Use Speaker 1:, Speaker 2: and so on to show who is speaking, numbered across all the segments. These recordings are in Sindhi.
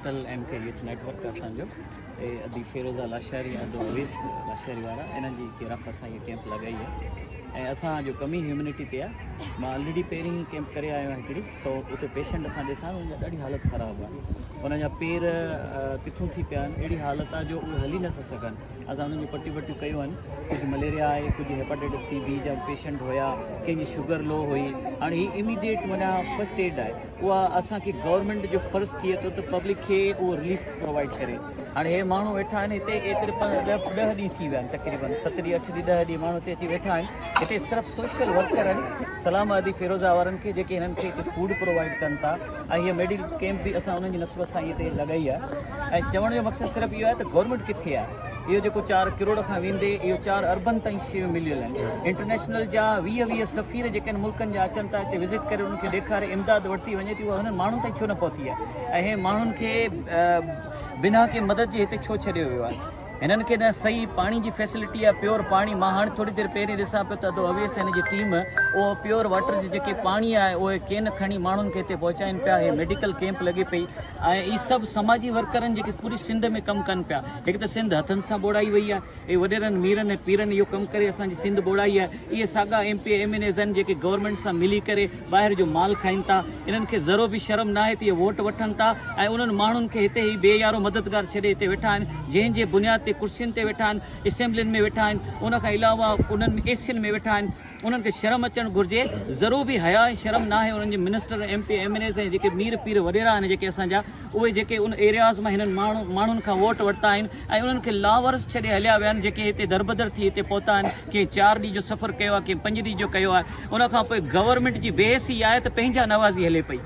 Speaker 1: Capital M K youth network اسان جو اي ادي فيروزا لاشاري ادو اويس لاشاري وارا انهن جي ڪير آف اسان هي ڪيمپ لڳائي آهي ۽ اسان جو ڪم ئي هيومنٽي تي آهي. مان آلريڊي پهرين ڪيمپ ڪري آيو آهيان هڪڙي سو اتي پيشنٽ اسان ڏسان ان جا ڏاڍي حالت خراب آهي ان جا پير تٿون ٿي پيا آهن اهڙي حالت آهي جو اهي هلي نٿا سگهن. اسان انهن جون پٽيون وٽيون ڪيون آهن ڪجهه مليريا آهي ڪجهه هيپاٽائٽس سي بي جا پيشنٽ هيا ڪنهن جي شگر لو هئي هاڻي هي اميڊيٽ معنيٰ فرسٽ ايڊ آهي اها اسان کي گورنمينٽ جو فرض ٿئي ٿو ته پبلڪ کي اهو رليف پرووائڊ ڪري هاڻي هي ماڻهو ويٺا آهن هتي ايتري ڏهه ڏينهن ٿي ويا آهن تقريبن ست ڏينهن اٺ ڏينهن ڏهه ڏينهن ماڻهو هتي اچي ويٺا آهن هتي صرف سوشل ورڪر آهن سلام ادي فيروزا وارن کي جيڪي هنن کي هتي فوڊ پرووائڊ ڪن ٿا ۽ هيء ميڊيڪل ڪيمپ به اسان انهن جي نسبت سان هتي لڳائي آهي ۽ چوڻ جو مقصد صرف اهو آهي ته گورنمينٽ ڪٿي آهي اهو جيڪو چار ڪروڙ کان ويندي اهو چار اربن تائين شيون مليل آهن انٽرنيشنل جا 20 20 سفير جيڪي آهن ملڪن جا اچن ٿا هتي وزٽ ڪري انهن کي ڏيکاري امداد ورتي وڃي ٿي اها انهن ماڻهن تائين ڇو نه پهتي آهي ۽ هي ماڻهن کي بنا ڪنهن مدد جي هتي ڇو ڇڏيو ويو آهي هنن کي نه صحيح پاڻي جي فيسلٽي آهي پيور پاڻي مان هاڻي ٿوري دير پهرين ڏسان پيو ته ادو اويس هن جي ٽيم اهو پيور واٽر جي جيڪي پاڻي آهي اهي ڪين کڻي ماڻهن کي هتي پهچائين پيا هي ميڊيڪل ڪيمپ لڳي پئي ۽ هي سڀ سماجي ورڪرن جيڪي پوري سنڌ ۾ ڪم ڪن پيا هڪ ته سنڌ هٿن سان ٻوڙائي وئي آهي اهي وڏيرن ميرن ۽ پيرن اهو ڪم ڪري اسان جي سنڌ ٻوڙائي آهي اهي ساڳا M P M N As آهن جيڪي گورنمينٽ سان ملي ڪري ٻاهر جو مال کائين ٿا انهن کي ذرو به شرم ناهي ته اهي ووٽ وٺن ٿا ۽ انهن ماڻهن کي هتي هي بي يارو مددگار ڇڏي هتي ويٺا آهن جنهن جي بنياد تي ڪرسين تي ويٺا آهن اسيمبلين ۾ ويٺا آهن ان کان علاوه انهن اي سين ۾ ويٺا آهن انهن کي شرم اچڻ گهرجي ذرو به حياء ۽ شرم ناهي انهن جي minister M P M N As ۽ جيڪي مير پير وڏيرا آهن جيڪي اسان جا اهي جيڪي ان ايرياز مان هنن ماڻهن کان ووٽ ورتا آهن ۽ انهن کي لاوارث ڇڏي هليا ويا آهن جيڪي هتي دربدر ٿي هتي پهتا آهن ڪنهن چار ڏينهن جو سفر ڪيو آهي ڪنهن پنج ڏينهن جو ڪيو آهي ان کان پوء گورنمينٽ جي بي حسي آهي ته پنهنجا نوازي هلي پئي.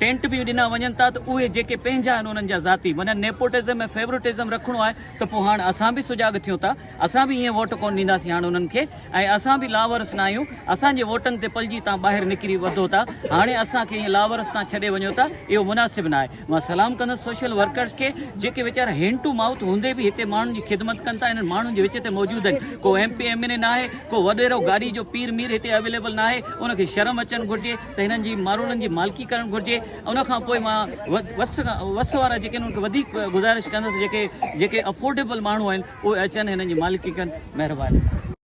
Speaker 1: ٽينٽ به ڏنا وڃن ٿا ته اهي جيڪي پنهنجا آهن انهن جا ذاتي معنيٰ نيپوٽزم ۽ فيورٽزم رکڻو آهي ته پوء هاڻ اسان به سجاڳ ٿيون ٿا اسان به ائين ووٽ ڪونه ڏينداسين هاڻ انهن کي ۽ اسان به لاوارث نه آهيون اسان جي ووٽن تي پلجي تان ٻاهر نڪري وڌو ٿا هاڻي اسان کي ائين لاوارث تان ڇڏي وڃو ٿا اهو مناسب نه آهي. مان سلام ڪندس سوشل ورڪرز کي جيڪي ويچارا هينڊ ٽو مائوٿ هوندي به هتي ماڻهن جي خدمت ڪن ٿا انهن ماڻهن جي وچ تي موجود آهن ڪو M P M N A ناهي ڪو وڏيرو گاڏي جو پير مير هتي اويليبل ناهي ان کي شرم اچڻ گهرجي ته هنن جي ماروئڙن جي مالڪي ڪرڻ گهرجي ان کان پوء مان وس وس وارا جيڪي آهن انهن کي وڌيڪ گذارش ڪندس جيڪي جيڪي افورڊيبل ماڻهو آهن اهي اچن هنن جي مالڪي ڪن مهرباني.